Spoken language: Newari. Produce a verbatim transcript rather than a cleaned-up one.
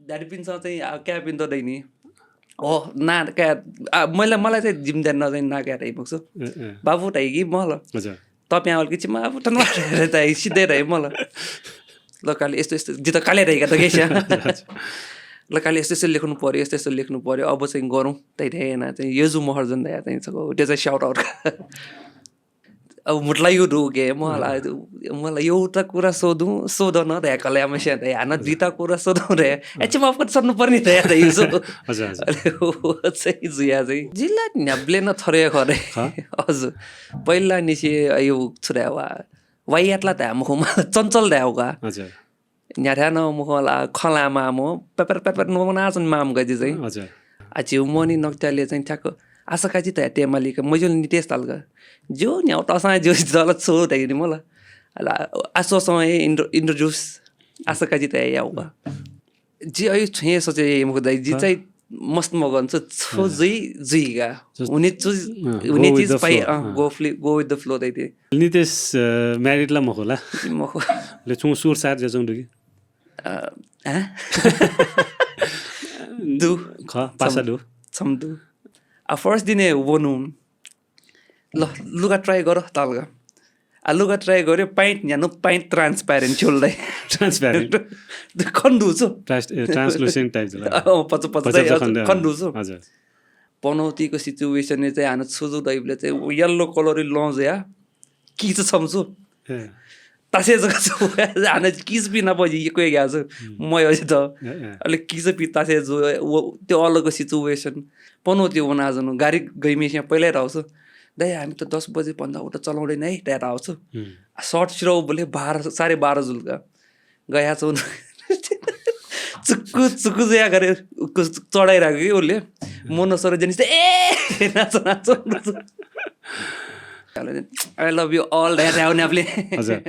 ड्याडीपिन्सं चाहिँ, आ, काय्‌पिन्त दइ नि। ओ, ना, काय्, आ, मैले, मलाई चाहिँ जिम्मेदारी नजाइ, ना काय् धाइ मखु। ए, ए। बाबु धाइ कि मल। हजुर। तप्यां वल कि चिमा आबु तन धाइ, सिधै धाइ मल। ल काले यस्तो, यस्तो, जित काले धाइ का त केस्या। ल काले यस्तो, यस्तो लेख्नु पर्यो, यस्तो, यस्तो लेख्नु पर्यो, अब चाहिँ गरौँ, धाइ धाइ याना चाहिँ यजु महर्जन धाया चाहिँ छगू, त्यो चाहिँ shout out का। अब मुट्ला यु दु के, मला, मला एउटा कुरा सोधौँ, सोध न धाया कल्यामस्या धाया, हानं दुईटा कुरा सोधौँ धाया। ए, चिमा आबु कति सन्नु पर्ने धाया धाइ यजु। हजुर, हजुर। अले व चाहिँ जुया चाहिँ। जिल्ला न्ह्याबलें नं थरे खरे। हाँ? हजुर। पहिला निसे यो छु धाया वा। वाइयातला धाया मखु, मला चञ्चल धाया का। हजुर। न्ह्याथाय् नं मखु ला, खँ ल्हायेमाःम्ह, प्यात प्यात प्यात प्यात नं वनाच्वनेमाःम्ह का जि चाहिँ। हजुर। आ, झीगु मोहनी नकट्यालय् चाहिँ ठ्याक्क आशा काजी धाया तयेमाली का, मजिल नितेश धाल का। ज्यू न्ह्याउ तःसां ज्यू, जितः ला छु धाइ नि मला। अले आशोसं हे intro-, introduce आशा काजी धाया याउ का। जि अय् छुं हे सोचे याइ मखु दाइ, जि हाँ। चाहिँ मस्त मगन छु, छु हाँ। जुइ, जुइ का। Just, हुने चुज, हाँ, हुने go with चिज the पाइ, flow, अँ, हाँ। Go fli-, go with the flow धाइ थें। नितेश, अ, married ला मखु ला? मखु। ले छुं सुर सार ज्याझ्वः दु कि? अ, हाँ? दु। ख, पासा छम-, दु। छम दु। आ, first दिने वनु। ल, लुगा try गर धाल का। आ, लुगा try गर्यो, pant न्ह्यानु, pant transparent थ्यंगु दाइ। Transparent। खने दु छु। Trans-, ए, translucent type जुल। अँ, पचा, पचा पचा चाहिँ खने दु। खने दु छु। हजुर। पनौतीको situation-य् चाहिँ हानं छु जू धाइबलय् चाहिँ yellow colour-या लं जुया किच छम्ह छु। ए। तासे जक छु। हानं किच पि नाप यक्व ग्या छु। हम्म। मयः जित। ए, ए। अले किच पि तासे जू, व, त्यो अलग situation। पनौती वनाच्वनु, गाडी गइम्हेसिया पहिल्यै धाउ छु। दाइ, हामी त दस बजे भन्दा उता चलाउँदैन है, धाया धाउ छु। हम्म। आ, short सिरौबलय् बाह्र, साढे बाह्र जुल का। गया च्वनु। चुक्कु, चुक्कु जुया गरे, चढाइराख्यो कि उसले। मनोज सर जेनिस त, ए, नाच, नाच, नाच। I love you all, धाया धाया न्ह्याबलें। हजुर।